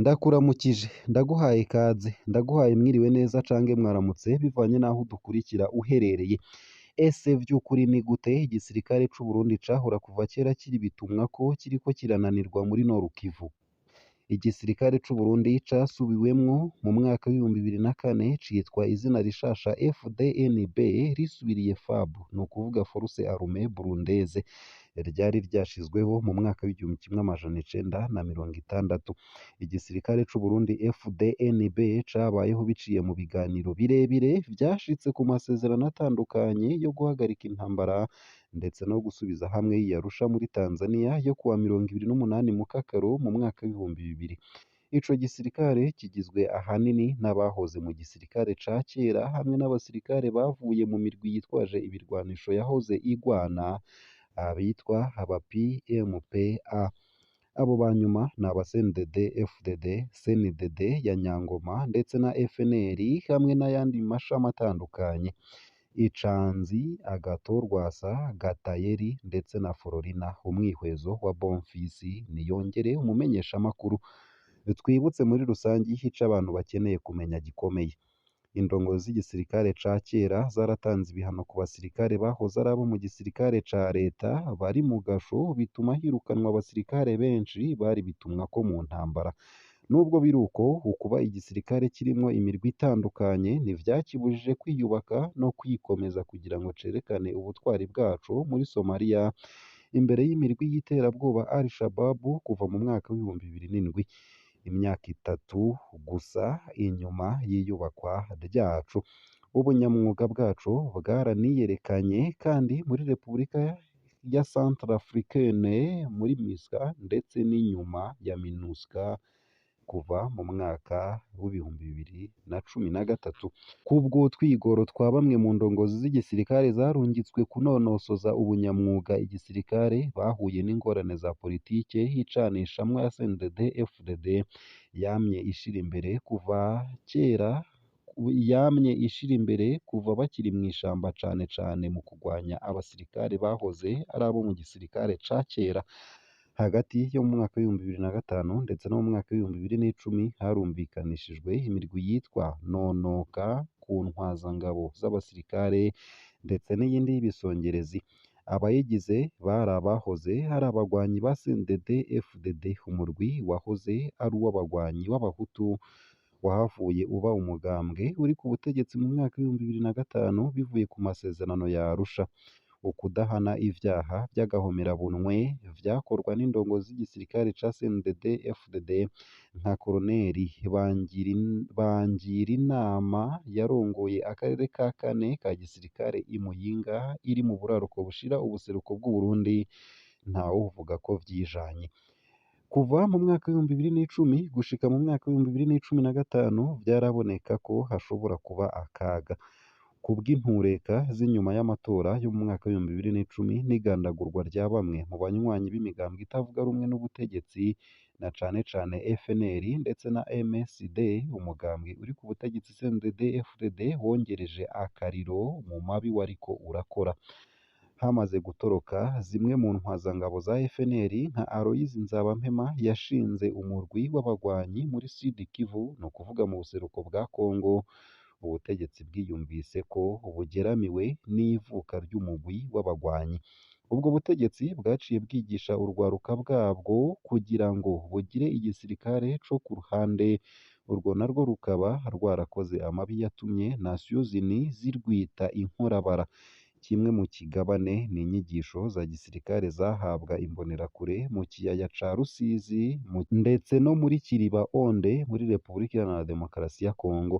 Ndakuramukije, ndaguhaye ikaze, ndaguhaye mwiriwe neza cange mwaramutse bivanye n'aho udukurikira uherereye. Ese vy'ukuri ni gute igisirikare c'Uburundi cahora kuva kera kiribitumwako kiriko kirananirwa muri Nord Kivu? Igisirikare c'Uburundi casubiwemwo mu mwaka w'2004 citwa izina rishasha FDNB risubiriye FAB, nukuvuga Force Armée Burundaise, ryari ryashizweho mu mwaka w'1960. Igisirikare c'Uburundi FDNB cabayeho biciye mu biganiro birebire vyashitse ku masezerano atandukanye yo guhagarika intambara ndetse no gusubiza hamwe y'i Arusha muri Tanzania yo kuwa 28 Mukakaro mu mwaka w'2000. Ico gisirikare kigizwe ahanini n'abahoze mu gisirikare ca kera hamwe n'abasirikare bavuye mu mirwi yitwaje ibirwanisho yahoze igwana, abitwa aba PMPA. Abo banyuma ni aba CNDD FDD, CNDD ya Nyangoma ndetse na FNL hamwe n'ayandi mashami atandukanye. Icanzi, Agathon Rwasa, Gatayeri ndetse na Florina. Umwihwezo wa Bonfils Niyongere, umumenyeshamakuru. Twibutse muri rusangi ico abantu bakeneye kumenya gikomeye. Indongozi z'igisirikare ca kera zaratanze ibihano ku basirikare bahoze ari abo mu gisirikare ca leta bari mu gasho, bituma hirukanwa abasirikare benshi bari bitumwako mu ntambara. Nubwo biruko, ukuba igisirikare kirimwo imirwi itandukanye ntivyakibujije kwiyubaka no kwikomeza kugira ngo cerekane ubutwari bwaco muri Somalia imbere y'imirwi y'iterabwoba Al Shabab kuva mu mwaka w'2007, imyaka itatu gusa inyuma y'iyubakwa ryaco. Ubunyamwuga bwaco bwaraniyerekanye kandi muri Repubulika ya Centrafricaine muri MINUSCA ndetse n'inyuma ya MINUSCA kuva mu mwaka w'2013. Kubw'utwigoro twa bamwe mu ndongozi z'igisirikare zarungitswe kunonosoza ubunyamwuga igisirikare, bahuye n'ingorane za politike y'icanishamwo ya CNDD FDD yamye ishira imbere kuva kera, yamye ishira imbere kuva bakiri mw'ishamba cane cane mu kugwanya abasirikare bahoze ari abo mu gisirikare ca kera. Hagati yo mu mwaka w'2005 ndetse no mu mwaka w'2010 harumvikanishijwe imirwi yitwa Nonoka ku ntwazangabo z'abasirikare ndetse n'iyindi y'ibisongerezi. Abayigize bari abahoze ari abagwanyi ba CNDD FDD, umurwi wahoze ari uw'abagwanyi b'abahutu wahavuye uba umugambwe uri ku butegetsi mu mwaka w'2005 bivuye ku masezerano ya Arusha. Ukudahana ivyaha vy'agahomerabunwe vyakorwa n'indongozi z'igisirikare ca CNDD FDD nka Koloneli Bangirinama yarongoye akarere ka kane ka gisirikare i Muyinga iri mu buraruko bushira ubuseruko bw'Uburundi, ntawovuga ko vyijanye. Kuva mu mwaka w'2010 gushika mu mwaka w'2015 vyaraboneka ko hashobora kuba akaga. Kubw'intureka z'inyuma y'amatora yo mu mwaka w'2010 n'igandagurwa rya bamwe mu banywanyi b'imigambwe itavuga rumwe n'ubutegetsi na cane cane FNL ndetse na MSD, umugambwe uri ku butegetsi CNDD FDD wongereje akariro mu mabi wariko urakora. Hamaze gutoroka zimwe mu ntwazangabo za FNL nka Aloys Nzabampema yashinze umurwi w'abagwanyi muri Sud Kivu, nukuvuga mu buseruko bwa Congo, ubutegetsi bwiyumvise ko bugeramiwe n'ivuka ry'umugwi w'abagwanyi. Ubwo butegetsi bwaciye bwigisha urwaruka bwabwo kugira ngo bugire igisirikare co ku ruhande, urwo narwo rukaba rwarakoze amabi yatumye Nations Unies zirwita inkorabara. Kimwe mu kigabane ni inyigisho za gisirikare zahabwa imbonerakure mu kiyaya ca Rusizi ndetse no muri Kiriba Onde muri Repubulika Iharanira Demokarasi ya Congo.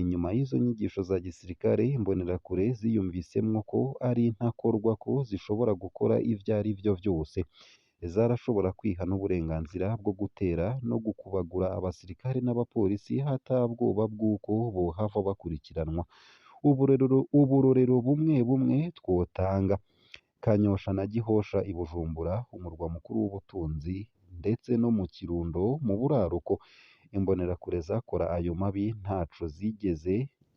Inyuma y'izo nyigisho za gisirikare, imbonerakure ziyumvisemwo ko ari intakorwa ko zishobora gukora ivyo arivyo vyose. Zarashobora kwiha n'uburenganzira bwo gutera no gukubagura abasirikare n'abapolisi ata bwoba bw'uko bohava bakurikiranwa. Uburorero bumwe bumwe twotanga: Kanyosha na Gihosha i Bujumbura, umurwa mukuru w'ubutunzi, ndetse no mu Kirundo mu buraruko. Imbonerakure zakora ayo mabi ntaco zigeze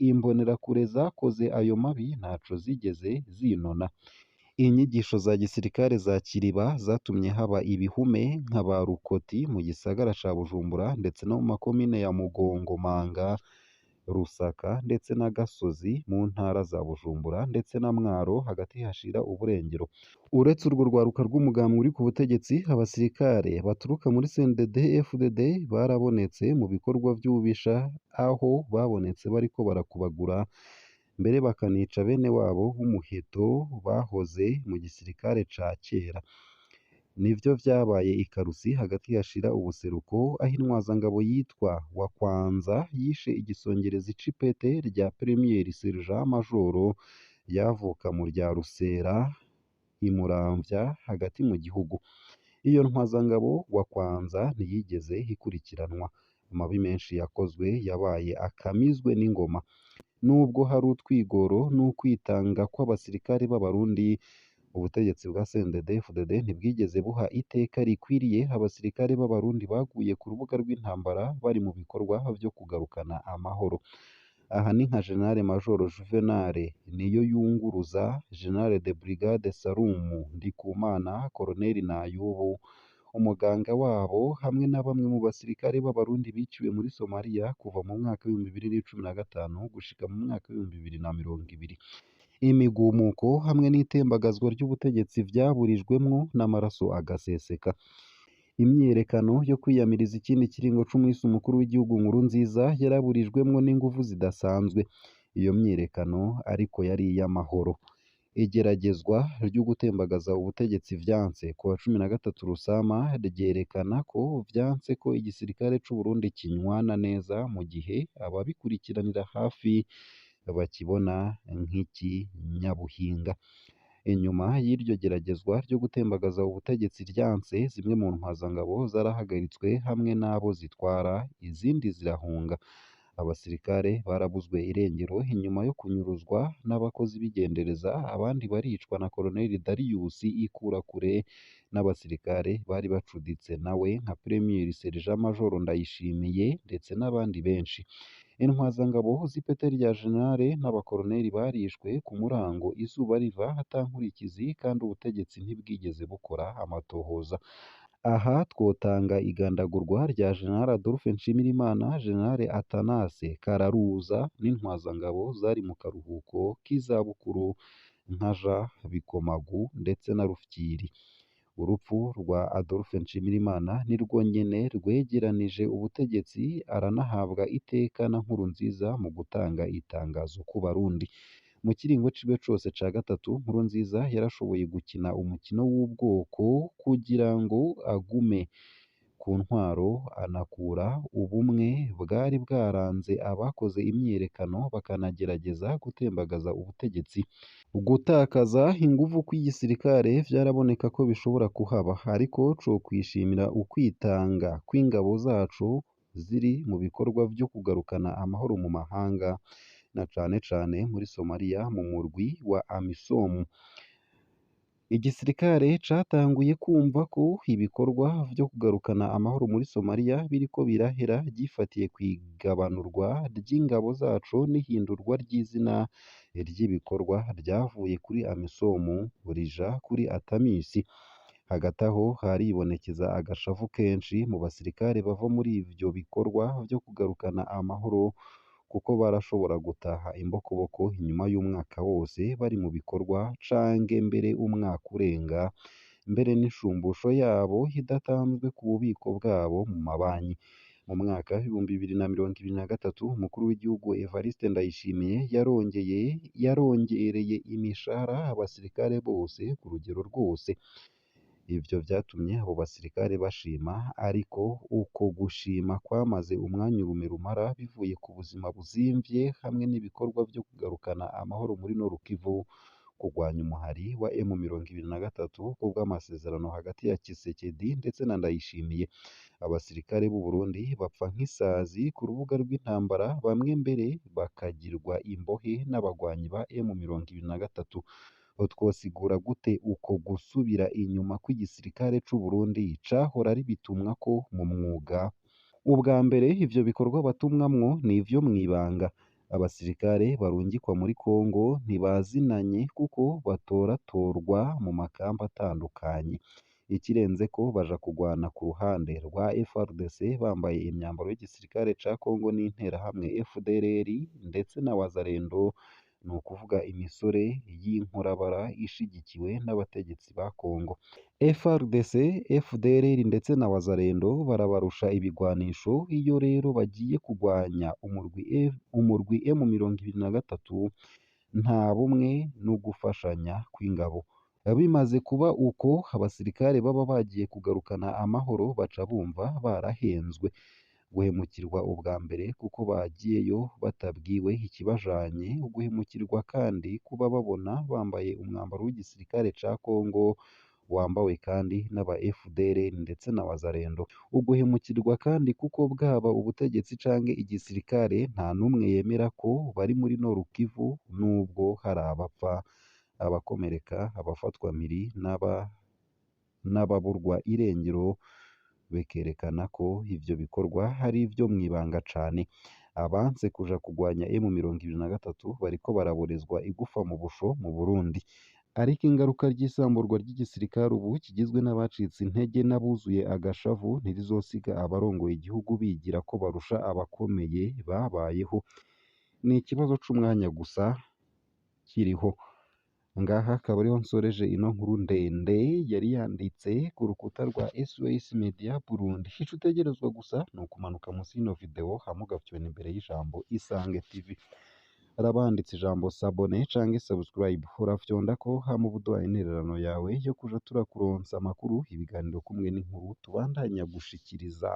Imbonerakure zakoze ayo mabi ntaco zigeze zinona. Inyigisho za gisirikare za Kiriba zatumye haba ibihume nka ba Rukoti mu gisagara ca Bujumbura ndetse no mu makomine ya Mugongomanga, Rusaka ndetse na Gasozi mu ntara za Bujumbura ndetse na Mwaro hagati hashira uburengero. Uretse urwo rwaruka rw'umugambi uri ku butegetsi, abasirikare baturuka muri CNDD-FDD barabonetse mu bikorwa vy'ububisha, aho babonetse bariko barakubagura mbere bakanica bene wabo b'umuheto bahoze mu gisirikare ca kera. Nivyo vyabaye i Karusi hagati hashira ubuseruko, aho intwazangabo yitwa Wakwanza yishe igisongerezi c'ipete rya Premier Sergent Majoro yavuka mu rya Rusera i Muramvya hagati mu gihugu. Iyo ntwazangabo Wakwanza ntiyigeze ikurikiranwa. Amabi menshi yakozwe yabaye akamizwe n'ingoma. Nubwo hari utwigoro n'ukwitanga kw'abasirikare b'Abarundi, ubutegetsi bwa CNDD-FDD ntibwigeze buha iteka rikwiriye abasirikare b'Abarundi baguye ku rubuga rw'intambara bari mu bikorwa vyo kugarukana amahoro. Aha ni nka General Major Juvenal Niyoyunguruza, General de Brigade Salumu Ndikumana, Colonel Nayubu, umuganga wabo hamwe na bamwe mu basirikare b'Abarundi biciwe muri Somalia kuva mu mwaka w'2015 gushika mu mwaka w'2020. Imigumuko hamwe n'itembagazwa ry'ubutegetsi vyaburijwemwo n'amaraso agaseseka. Imyiyerekano yo kwiyamiriza ikindi kiringo c'umwisi umukuru w'igihugu Nkurunziza yaraburijwemwo n'inguvu zidasanzwe. Iyo myiyerekano ariko yari iy'amahoro. Igeragezwa ryo gutembagaza ubutegetsi vyanse kuwa 13 Rusama ryerekana ko vyanse ko igisirikare c'Uburundi kinywana neza mu gihe ababikurikiranira hafi bakibona nk'ikinyabuhinga. Inyuma y'iryo geragezwa ryo gutembagaza ubutegetsi ryanse, zimwe mu ntwazangabo zarahagaritswe hamwe n'abo zitwara, izindi zirahunga. Abasirikare barabuzwe irengero inyuma yo kunyuruzwa n'abakozi b'igendereza, abandi baricwa na Colonel Darius Ikurakure n'abasirikare bari bacuditse nawe nka Premier Sergent Major Ndayishimiye ndetse n'abandi benshi. Intwazangabo z'ipete rya General n'abakoloneli barishwe ku murango izuba riva ata nkurikizi kandi ubutegetsi ntibwigeze bukora amatohoza. Aha twotanga igandagurwa rya General Adolphe Nshimirimana, General Athanase Kararuza n'intwazangabo zari mu karuhuko k'izabukuru nka Jean Bikomagu ndetse na Rufyiri. Urupfu rwa Adolphe Nshimirimana nirwo nyene rwegeranije ubutegetsi aranahabwa iteka na Nkurunziza mu gutanga itangazo ku Barundi. Mu kiringo ciwe cose ca gatatu, Nkurunziza yarashoboye gukina umukino w'ubwoko kugira ngo agume ku ntwaro, anakura ubumwe bwari bwaranze abakoze imyiyerekano bakanagerageza gutembagaza ubutegetsi. Gutakaza inguvu kw'igisirikare vyaraboneka ko bishobora kuhaba, ariko cokwishimira ukwitanga kw'ingabo zaco ziri mu bikorwa vyo kugarukana amahoro mu mahanga, na cane cane muri Somalia mu murwi wa AMISOM. Igisirikare catanguye kumva ko ibikorwa vyo kugarukana amahoro muri Somalia biriko birahera gifatiye kw'igabanurwa ry'ingabo zaco n'ihindurwa ry'izina ry'ibikorwa ryavuye kuri AMISOM rija kuri ATAMIS. Hagati aho haribonekeza agashavu kenshi mu basirikare bava muri ivyo bikorwa vyo kugarukana amahoro kuko barashobora gutaha imbokoboko inyuma y'umwaka wose bari mu bikorwa canke mbere umwaka urenga, mbere n'ishumbusho yabo idatanzwe ku bubiko bwabo mu mabanki. Mu mwaka w'2023 umukuru w'igihugu Evariste Ndayishimiye yarongereye imishahara abasirikare bose ku rugero rwose. Ivyo vyatumye abo basirikare bashima, ariko uko gushima kwamaze umwanya urume rumara bivuye ku buzima buzimvye hamwe n'ibikorwa vyo kugarukana amahoro muri Nord Kivu, kugwanya umuhari wa M23 kubw'amasezerano hagati ya Tshisekedi ndetse na Ndayishimiye. Abasirikare b'u Burundi bapfa nk'isazi ku rubuga rw'intambara, bamwe mbere bakagirwa imbohe n'abagwanyi ba M23. Twosigura gute uko gusubira inyuma kw'igisirikare c'u Burundi cahora ari bitumwako mu mwuga? Ubwa mbere ivyo bikorwa batumwamwo ni ivyo mw'ibanga. Abasirikare barungikwa muri Kongo ntibazinanye kuko batoratorwa mu makambi atandukanye. Ikirenzeko baja kugwana ku ruhande rwa FARDC bambaye imyambaro y'igisirikare ca Kongo n'interahamwe FDLR ndetse na Wazalendo, ni ukuvuga imisore y'inkorabara ishigikiwe n'abategetsi ba Kongo. FARDC, FDLR ndetse na Wazalendo barabarusha ibigwanisho, iyo rero bagiye kugwanya umurwi M23 nta bumwe n'ugufashanya kw'ingabo. Bimaze kuba uko, abasirikare baba bagiye kugarukana amahoro baca bumva barahenzwe, guhemukirwa ubwa mbere kuko bagiyeyo batabwiwe ikibajanye, uguhemukirwa kandi kuba babona bambaye umwambaro w'igisirikare ca Kongo wambawe kandi n'aba FDLR ndetse na Wazalendo. Uguhemukirwa kandi kuko bwaba ubutegetsi canke igisirikare nta n'umwe yemera ko bari muri Nord Kivu nubwo hari abapfa, abakomereka, abafatwa mpiri n'ababurwa irengero, bikerekana ko ivyo bikorwa ari ivyo mw'ibanga cane. Abanse kuja kugwanya M23 bariko baraborezwa igufa mu busho mu Burundi. Ariko ingaruka ry'isamburwa ry'igisirikare ubu kigizwe n'abacitse intege n'abuzuye agashavu ntirizosiga abarongoye igihugu bigira ko barusha abakomeye babayeho. Ni ikibazo c'umwanya gusa kiriho. Ngaha akaba ariho nsoreje ino nkuru ndende yari yanditse ku rukuta rwa SOS Media Burundi. Ico utegerezwa gusa ni ukumanuka munsi y'ino video hama ugafyona imbere y'ijambo Isange TV. Haraba handitse ijambo s'abonner canke subscribe, urafyondako hama uba uduhaye intererano yawe yo kuja turakuronsa amakuru, ibiganiro kumwe n'inkuru tubandanya gushikiriza.